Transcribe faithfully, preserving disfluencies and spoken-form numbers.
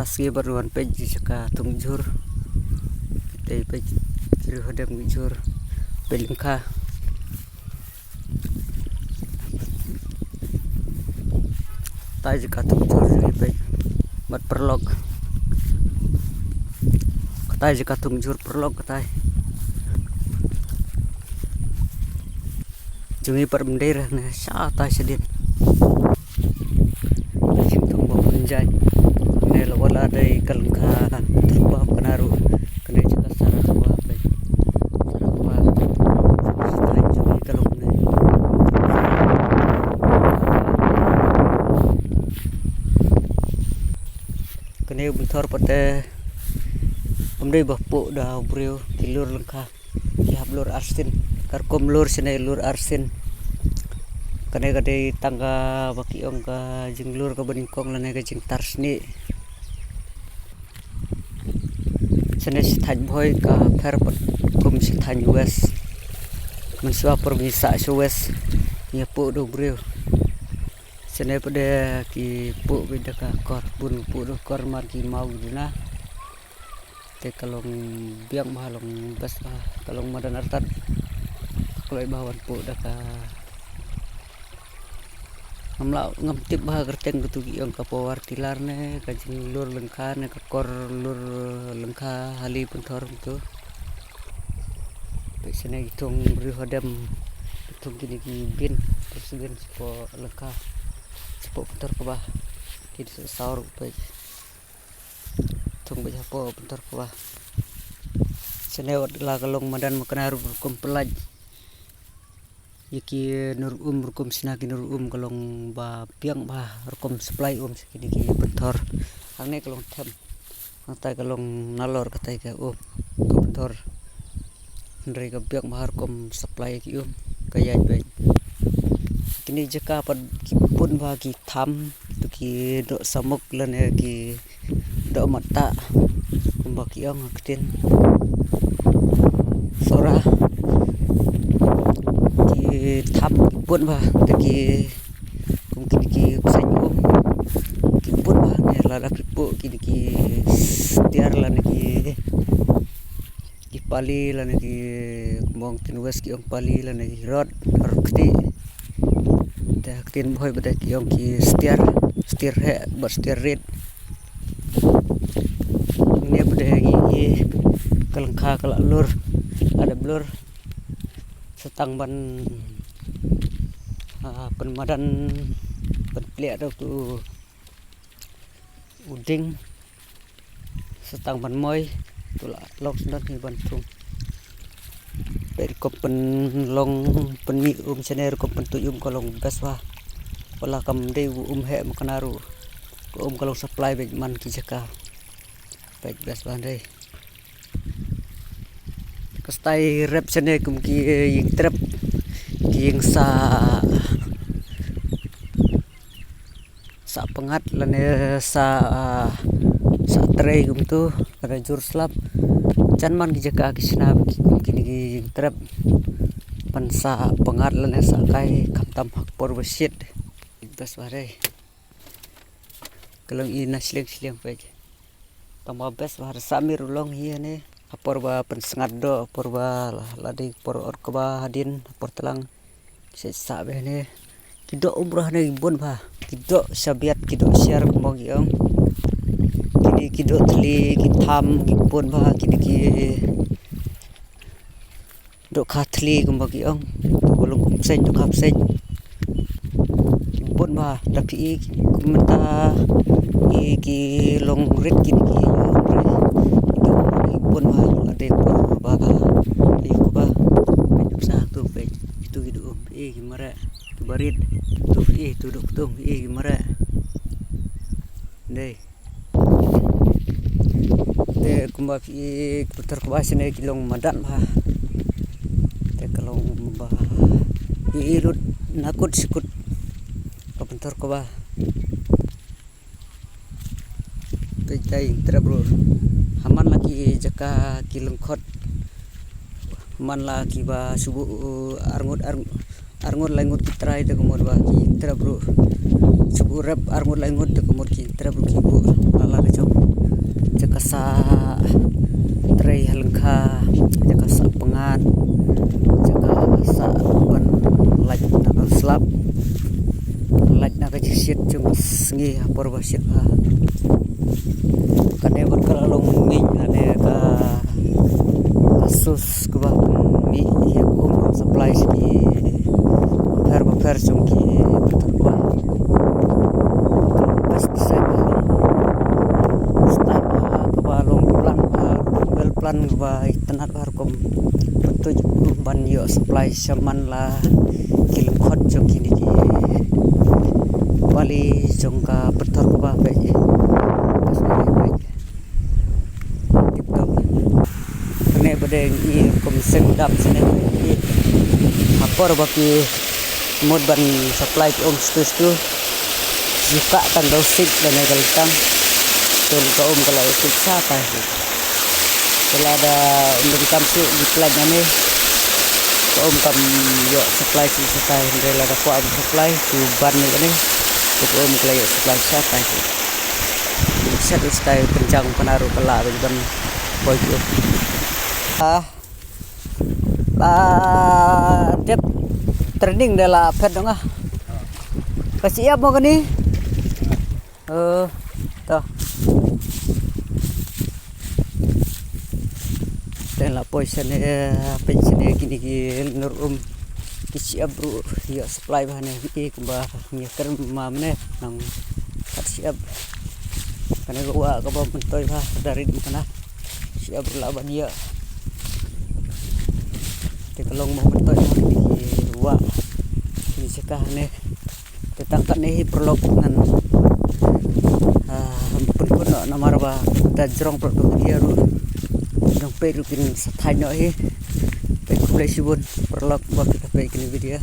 Aski bar wan peit jaka thung jhur. Te peit jhur hadem jhur. Peit lyngkha. Katai jaka thung jhur jong ngi peit. Mat paralok. Katai jaka thung jhur paralok katai. Jong ngi pat ym dei re ne sha tai shadien. Jingthung ba pynjai. Ne la wala dei ka lyngkha, ka lyngkha kane ruh. Kane jaka sara kaba peit. Sara kaba. Sara jong ngi ka long ne. Kane u pynthor pat te ym dei ba puh da u briew, ki lur lyngkha. Ki hap lur arsien. Ka rukom lur shane lur arsien. Kane ka dei tang kaba ki ong ka jinglur kaba nyngkong lane ka jingtar snieh. Shane shi thaiñ Bhoi ka pher pat kum shi thaiñ West. Mynshuwa por ngi sah sha West ngi ïa puh da u briew. Shane pat de ki puh beit da ka kor, bun puh da kor mar ki maw ki duna. Te ka long biang bha, long best bha, ka long madan artat. Ka kloi bha wan puh da ka. Ngam lah, ngam tip bha kyrteng katu ki ong ka power tiller ne ka jinglur lyngkha ne ka kor lur lyngkha hali pynthor katu. Peit shane ki thung briew hadem, ki thung kine ki bin, ki bin shapoh lyngkha, shapoh pynthor kaba. Ki saw ruh peit. Thung beit hapoh pynthor kaba. Shane wat la ka long madan makna ruh rukom pynlait. Ïa ki nur um, rukom shna ki nur um ka long ba biang bha rukom supply um sha kine ki pynthor. Hangne ka long them. Hangtai ka long nalor katai ka um ka pynthor. Hynrei ka biang bha rukom supply ïa ki um ka ïaid beit. Kine jaka pat ki bun bha ki tham, tu ki doh samuk lane ki doh matta kumba ki ong ha ktien Sohra. Ki tham ki bun bha te ki kum kine ki bseiñ um ki bun bha ne lada ki puh kine ki stiar lane ki ki pali lane ki mong tin wes ki ong pali lane ki rot rot kti. Te ha ktien Bhoi bad ki ong ki stiar, stiar heh bad stiar rit. Ne bad ngi ngi ka lyngkha ka la lur, ada blur. Sa tang ban, ah, pynmadan, pynpliah da utu u ding. Sa tang ban moi, tu la long sndon hi ban thung. Peit rukom pynlong pynmih um shane, rukom pyntuid um ka long best bha. Wala kam dei u um heh makna ruh, ka um ka long supply beit man ki jaka. Peit best bha dei. Ka style rep shane kum ki ïing trep, ki ïing sah, sah pyngngad lane sah, sah trei kumtu, lane jur slap. Jan man ki jaka ki shna ki kum kine ki ïing trep ban sah pyngngad lane sah kai khamtam ha ka por ba shit. Best bha re. Ka long i na shiliang shiliang peit. Tang ba best bha re, sa mih ruh long hi hane. Ha por ba pynsngat doh, ha por ba la, la dei por ot kaba hadien, ha por tlang. Shet sah bha hane. Ki doh um ruh hane ki bun bha. Ki doh shabiat, ki doh shiar kumba ki ong. Kine ki doh thli, ki tham, ki bun bha, kine ki dohkha thli kumba ki ong. To ka long kum bseiñ, dohkha bseiñ. Ki bun bha, da phi i kum mynta i ki long rit kine ki ong re. Ki doh ki bun bha, la dei por ba ayu kaba. Peit nuksa tu peit. Itu ki doh um, phi i ki mareh, ki barit. Tu phi i, tu doh ktum, phi i ki mareh. Dei. Te kumba phi i ka pynthor kaba shane ki long madan bha. Te ka long ba phi i lut na kut shi kut ka pynthor kaba. Peit tai trep ruh. Haman la ki jaka ki lyngkhot. Man la ki ba shu buh, uh, arngut, arngut, arngut laingut ki trai te ka mut ba ki trep ruh. Shu buh rep arngut laingut te ka mut ki trep ruh ki buh la la ka jong. Jaka sah trei ha lyngkha, jaka sah pyngngad, jaka sah ban lait na ka slap, lait na ka jingshit jong ka sngi ha por ba shit bha. Kane bad ka la long mih lane ka, ka source kaba mih ïa ka um ban supply sha ki bapher bapher jong ki pathar kba. Best design ba long style ba kaba long plan ba well plan kaba itynnad ba rukom. Pyntuid ban ïoh supply shaman la ki lyngkhot jong kine ki pali jong ka pathar kaba peit. Tip top. Kane ba dei ngi kum seng dam sene ngi ha por ba ki mut ban supply ki um stu stu. Yuka tang dau sik lane ka lyntang. Tul ka um ka la sik sa tai. Te lada um dang kam sik di plan nane. Ka um kam ïoh supply sik sa tai. Hynrei lada kwah um supply ki ban ni kane. Te ka um ka la ïoh supply sa tai. Sat u stai pynjang pynaro ka la ban poi ki um. Ah. La dep training de la phet dong ah. Ka siap mo kani? Eh, to. Te la poi sene, peit sene kini ki lyngnor um. Ki siap ruh ïa supply ba ne ki kumba ngi kyrmen ma mane nang kat siap. Kane ka wah kaba myntoi ba da rit kana. Siap ruh lah ban ïa. Te ka long mo myntoi ba kini ki wah. Kini seka ne. Te tang katne hi paralok ngan, ah, pynkut noh namar ba da jrong paralok ka video ruh. Jrong peit ruh kin sa thait noh hi. Te khublei shibun paralok ba phi ka peit kini video.